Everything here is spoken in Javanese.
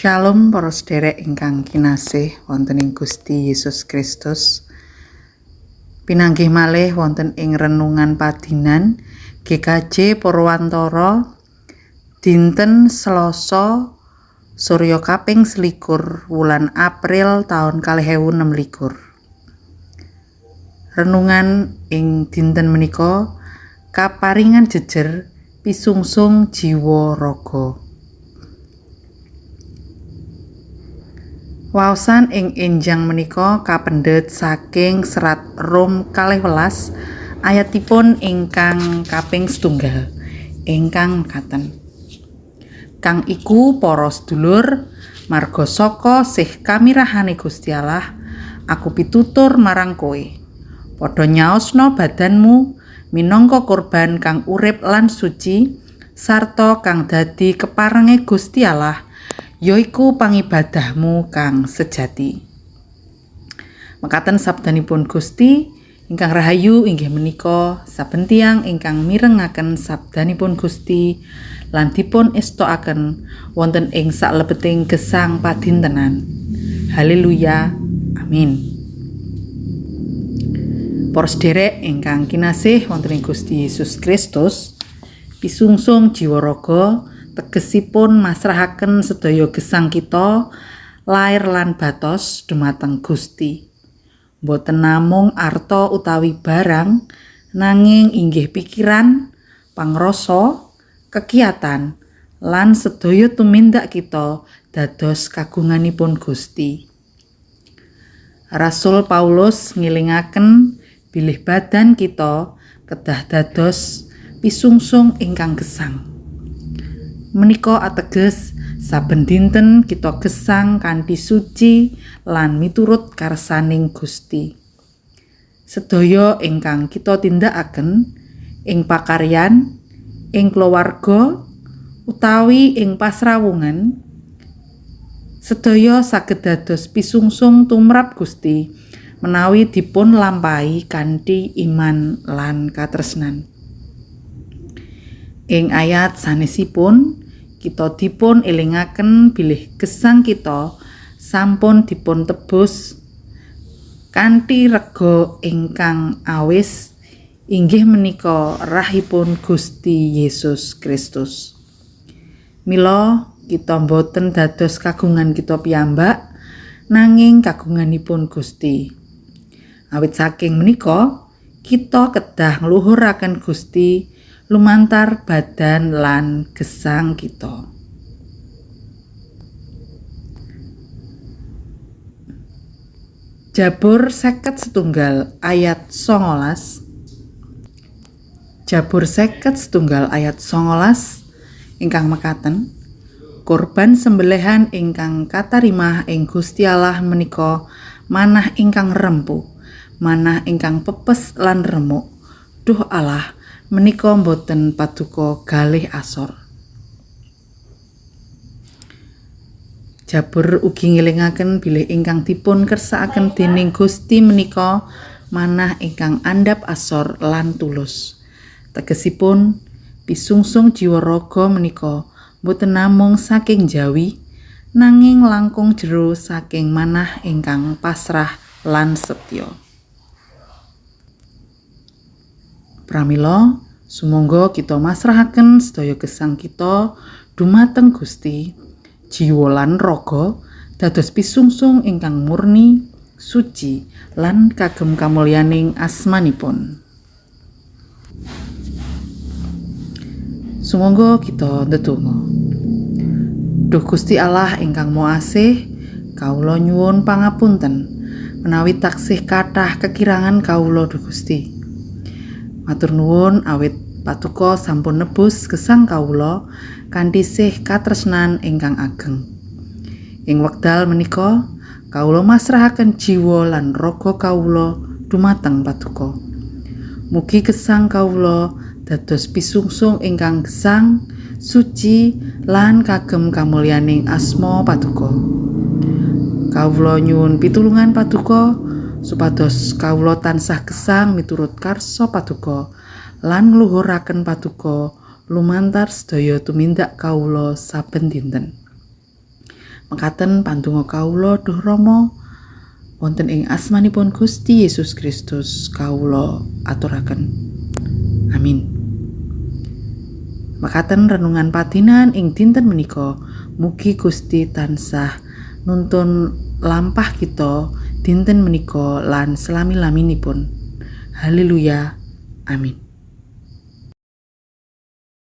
Shalom para sederek ingkang kinasih wonten ing Gusti Yesus Kristus. Pinanggih malih wonten ing renungan padinan GKJ Purwantara dinten Selasa Surya kaping 21 wulan April taun 2026. Renungan ing dinten menika kaparingan jejer pisungsung jiwa raga. Waosan ing enjang menika kapendhet saking serat Rom 12 ayatipun ingkang kaping setunggal ingkang mekaten. Kang iku para sedulur, marga saka sih kamirahane Gusti Allah, aku pitutur marang kowe. Padha nyaosna badanmu minangka kurban kang urip lan suci sarta kang dadi keparenge Gusti Allah, yaiku pangibadahmu kang sejati. Mekaten sabdanipun Gusti ingkang rahayu inggih menika saben tiyang ingkang mirengaken sabdanipun Gusti lan dipun estokaken wonten ing saklebeting gesang padintenan. Haleluya. Amin. Para sederek ingkang kinasih wonten ing Gusti Yesus Kristus, pisungsung jiwa raga tegesipun masrahaken sedaya gesang kita lair lan batos dumateng Gusti. Mboten namung arta utawi barang, nanging inggih pikiran, pangrasa, kegiatan lan sedaya tumindak kita dados kagunganipun Gusti. Rasul Paulus ngilingaken bilih badan kita kedah dados pisungsung ingkang gesang. Menika ateges saben dinten kita gesang kanthi suci lan miturut karsaning Gusti. Sedaya ingkang kita tindakaken ing pakaryan, ing keluarga, utawi ing pasrawungan, sedaya saged dados pisungsung tumrap Gusti menawi dipun lampahi kanthi iman lan katresnan. Ing ayat sanesipun kita dipun elingaken bilih gesang kita sampun dipun tebus kanthi rega ingkang awis, inggih menika rahipun Gusti Yesus Kristus. Mila kita boten dados kagungan kita piyambak, nanging kagunganipun Gusti. Awit saking menika kita kedah ngluhuraken Gusti lumantar badan lan gesang kita. Jabur 51 ayat 19. Jabur 51 ayat 19 ingkang mekaten, korban sembelihan ingkang katarimah ing Gusti Allah menika manah ingkang rempu, manah ingkang pepes lan remuk. Duh Allah, menika boten paduka galih asor. Jabur ugi ngelingaken bilih ingkang dipun kersakaken dening Gusti menika manah ingkang andhap asor lan tulus. Tegesipun pisungsung jiwa raga menika boten namung saking jawi, nanging langkung jero saking manah ingkang pasrah lan setya. Pramila sumangga kita masrahaken sedaya gesang kita dumateng Gusti, jiwa lan raga dados pisungsung ingkang murni, suci lan kagem kamulyaning asmanipun. Sumangga kita ndedonga. Duh Gusti Allah ingkang Maha Asih, kawula nyuwun pangapunten menawi taksih kathah kekirangan kawula Duh Gusti. Matur nuwun awit patuko sampun nebus gesang kawula kanthi sih katresnan ingkang ageng. Ing wekdal menika kawula masrahaken jiwa lan raga kawula dumateng patuko. Mugi gesang kawula dados pisungsung ingkang gesang, suci lan kagem kamulyaning asma patuko. Kawula nyuwun pitulungan patuko supados kawula tansah gesang miturut karsa paduka lan ngluhuraken paduka lumantar sedaya tumindak kawula saben dinten. Mekaten pandonga kawula duh Rama, wonten ing asmanipun Gusti Yesus Kristus kawula aturaken. Amin. Mekaten renungan padinan ing dinten menika, mugi Gusti tansah nuntun lampah kita dinten menika lan selami-laminipun. Haleluya. Amin.